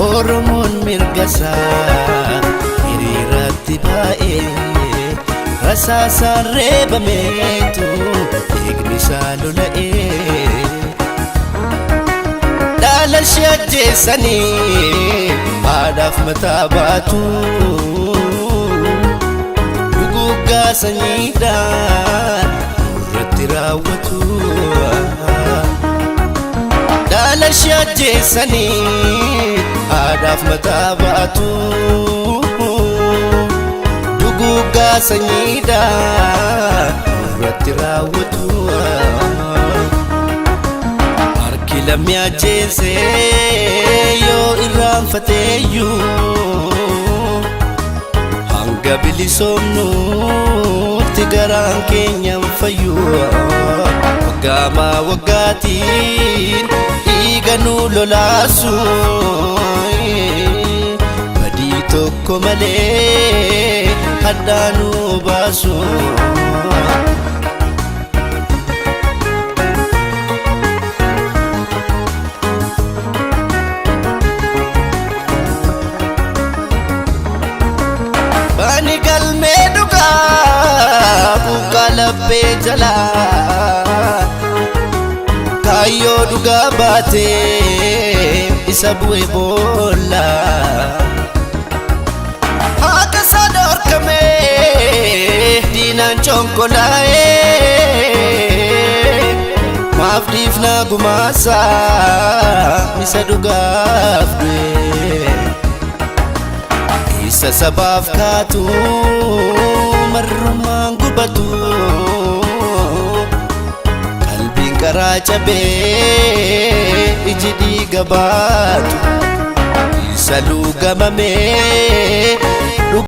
Oromoon mirga isaa hiriiratti baa'ee rasaasaan reebameetu dhiigni isaa lola'ee. Dhala ishee ajjeesanii haadhaaf mataa baatu. Duguuggaa sanyiidhaan nurratti raawwatu. Dhala ishee ajjeesanii haadhaaf mataa baatu. Duguuggaa sanyiidhaan nurratti raawwatu. Harki lammi ajjeese yoo irraanfateeyyuu, hanga bilisoomnutti garaan keenya hin fayyu. Waggaamaa waggaatiin dhiiga nu lolaasu, badii tokko malee hadhaa nu baasu. Bani galmee dhugaa buqqaa laphee jalaa, kaayyoo dhugaa baatee isa bu'e boolla. Haqa isaa dhorkamee diinaan conkolaa'ee, maaf dhiifnaa gumaasaa isa dhugaaf du'e? Isa sabaaf kaatu marrumaan gubatu, qalbiin karaa cabee iji dhiiga baatu, isa luugamamee